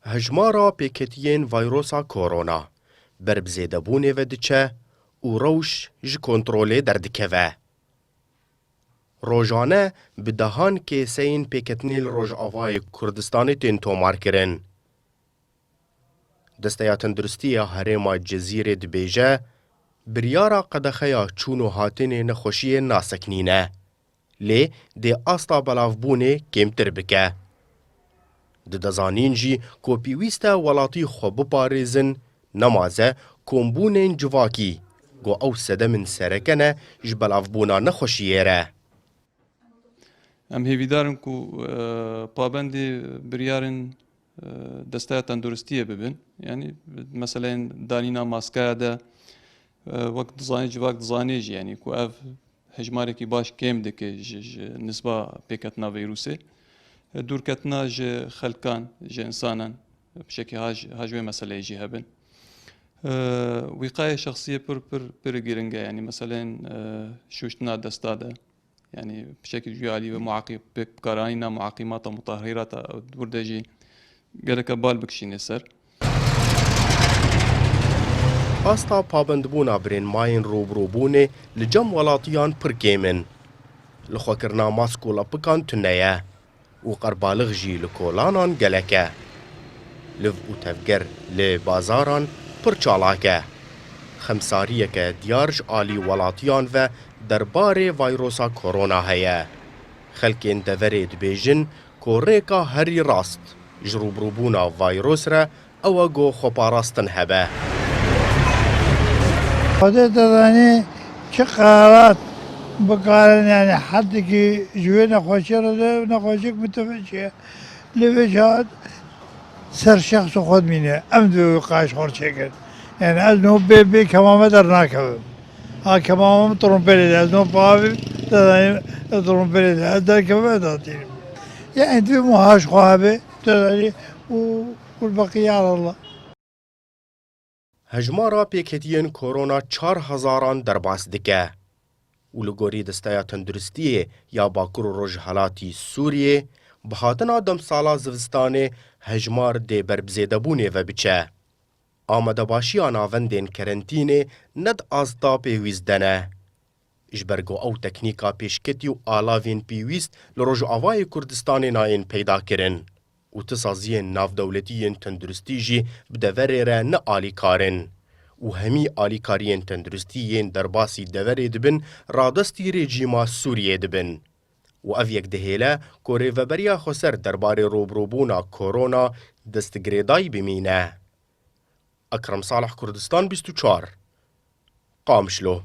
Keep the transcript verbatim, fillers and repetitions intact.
Hejmara pêketiyên vayrosa korona ber bi zêdebûnê ve diçe û rewş ji kontrolê derdikeve. Rojane bi dehan kêseyên pêketinê li Rojavayê Kurdistanê tên tomarkirin. Desteya Tenduristî ya Herêma Cizîrê dibêje, biryara qedexeya çûn û hatinê nexweşiyê naseknîne, lê dê asta belavbûnê kêmtir bike. Dide zanîn jî ku pêwîst e welatî xwe biparêzin, nemaze kombûnên civakî, ku ew sedemên sereke ne ji belavbûna nexweşiyê re. Em hêvîdar in ku, e, pabendê biryarên, e, Desteya Tenduristiyê bibin. Yanî meseleyên danîna maskaya de, e, wek dizanî, civak dizanî jî, yanî ku ev hejmarekî baş kêm dike ji, ji nisba pêketina vîrusê. E, dûrketina ji xelkan, ji însanan, pişekî ha ji, ha ji wê meseleyê jî hebin. E, wîqayê şexsiyê pir, pir, pir giring e, yanî meseleyên, e, şûştina desta de. Yanî pişekî ji alî ve muaqî-, pêk-, bikaranîna muaqîmata mutahhirata dûr de jî gereke bal bikişîne ser. Asta pabendbûna birên mayên rûbirûbûnê li cem welatiyan pir kêm in. Lixwekirina mask û lepikan tune ye û qerbalix jî li kolanan gelek e. Liv û tevger li bazaran pir çalak e. Xemsariyeke diyar ji alî welatiyan ve derbarê vayrosa korona heye. Xelkên deverê dibêjin ku rêka herî rast ji rûbirûbûna vayros re ew e ku xweparastin hebe. Xwedê dizanî çi qerat bikarin, yanî heddekî ji wê nexweşiyê re de nexweşiyek miteveşî ye. Lê vê jî hat ser şexs û xwe dimîne. Em divê wî qaş xwe çêkin. Yanî ez no bê, bê kemame dernakevim. Ha kemame min trompêlê de, ez no pavim, dizanî ez trompêlê de, ez derkevim, ez datînim. Yanî divê min ha ji xwe hebe, dizanî û, û beqî ya Allah. Hejmara pêketiyên korona çar hezaran derbas dike û li gorî Desteya Tenduristiyê ya Bakur û Rojhilatî Sûriyê, bi hatina demsala zivistanê hejmar dê ber bi zêdebûnê ve biçe. Amadebaşiya navendên kerentînê ne di asta pêwîst de ne. Ji ber ku ew teknîka pêşketî û alavên pêwîst li Rojavayê Kurdistanê nayên peydakirin û ti saziyên navdewletî yên tenduristî jî bi deverê re ne alîkar in û hemî alîkariyên tenduristî yên derbasî deverê dibin, radestî rejîma Sûriyê dibin. Û ev yek dihêle ku Rêveberiya Xweser derbarê rûbirûbûna korona destgirêdayî bimîne. Ekrem Salih, Kurdistan bîst û çar, Qamişlo.